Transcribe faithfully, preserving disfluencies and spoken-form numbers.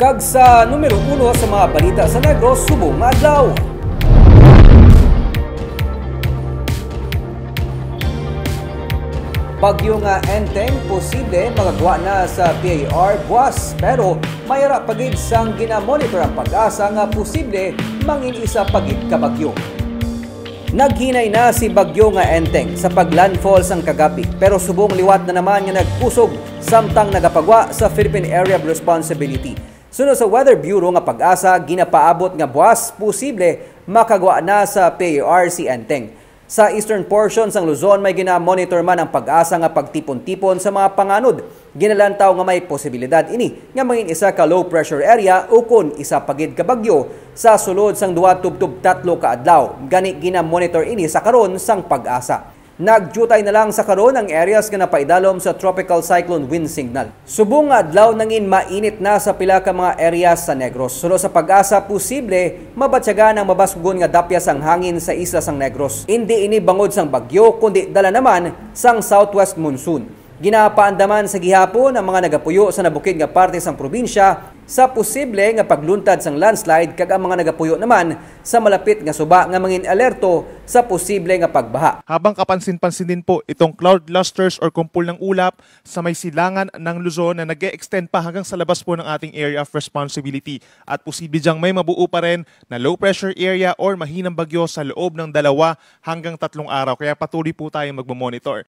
Kag sa numero uno sa mga balita sa Negros subong nga adlaw. Bagyo nga Enteng posible makagwa na sa P A R buwas, pero may ara pa gid sang ginamonitor ang PAGASA nga posible mangin isa pa gid ka bagyo. Naghinay na si bagyo nga Enteng sa paglandfall sang kagabi, pero subong liwat na naman nga nagkusog samtang nagapagwa sa Philippine Area of Responsibility. Suno sa Weather Bureau nga PAGASA, ginapaabot nga buwas posible makagwa na sa P A R si Enteng. Sa eastern portion sang Luzon, may ginamonitor man ang PAGASA nga pagtipon-tipon sa mga panganod. Ginalantaw nga may posibilidad ini nga mangin isa ka low pressure area ukon isa pa gid ka bagyo sa sulod sang duha tubtob tatlo ka adlaw. Gani, ginamonitor ini sa karon sang PAGASA. Nagdiutay na lang sa karon ang areas nga napaidalom sa Tropical Cyclone Wind Signal. Subong nga adlaw nangin mainit na sa pila ka mga areas sa Negros. Suno sa PAGASA, posible mabatyagan ang mabaskugon nga dapya sang hangin sa isla sang Negros. Indi ini bangod sang bagyo, kundi dala naman sang southwest monsoon. Ginapaandaman sa gihapon ang mga nagapuyo sa nabukid nga parte sang probinsya sa posible nga pagluntad sang landslide, kag ang mga nagapuyo naman sa malapit nga suba nga mangin alerto sa posible nga pagbaha. Habang kapansin-pansin din po itong cloud clusters or kumpol ng ulap sa may silangan ng Luzon na nag-e-extend pa hanggang sa labas po ng ating area of responsibility. At posible diyang may mabuo pa rin na low pressure area or mahinang bagyo sa loob ng dalawa hanggang tatlong araw. Kaya patuloy po tayong magmamonitor.